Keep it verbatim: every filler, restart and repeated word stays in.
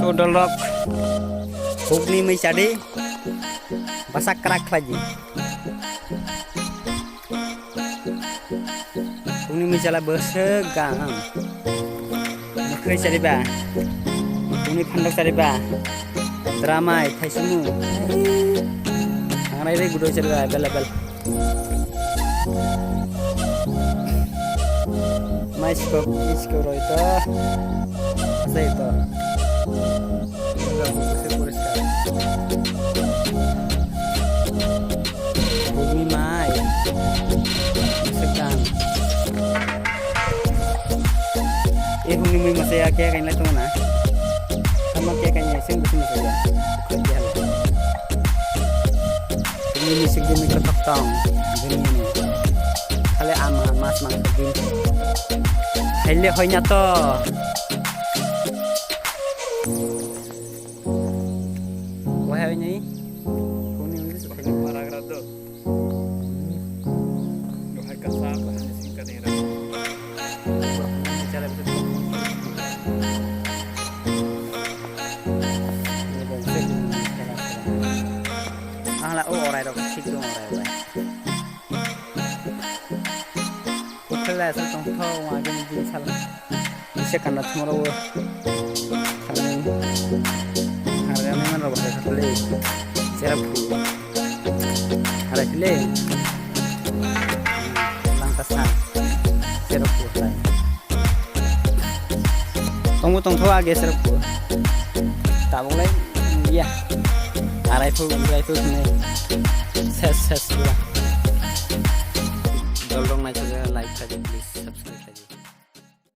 Dolrok hukni mui chadi, bwsak kwrak khlai di. Hukni mui chala bwswk gam. Mwkhwi chariba. Hukni phandok chariba. Dramai thaisimu. Thangrai bai gudoi chariba available. Mai sikok, sikok roi to. Asai to. Poriskar. Bumi mai. Sekan. Eh, huni mui masaya kaya kain lai tongna. Sama kaya kain sing bisi masaya. Kaya lai. Bini sik bini kotok tong. Bini ni. Khale ama mas mangso bin. Haile hoina to. Wahai hoini. Kuni wngkhe se. Wahai paragraph do. Wahai kasa, wahai singkani ra. Ang la o orai rok thik dong orai orai. Uthela sa tong tho wa gen din sal. Bisa kana thumro wo. Harga ni man rok kha le. Sera phu. Hara le. Langka sa. Sera phu. Tongbo tongtho age serok bo. Tabuk lai ya. Arai phu, arai phu hwnwi. Ses, ses pura. Dol rok naisajak, like khaidi, please.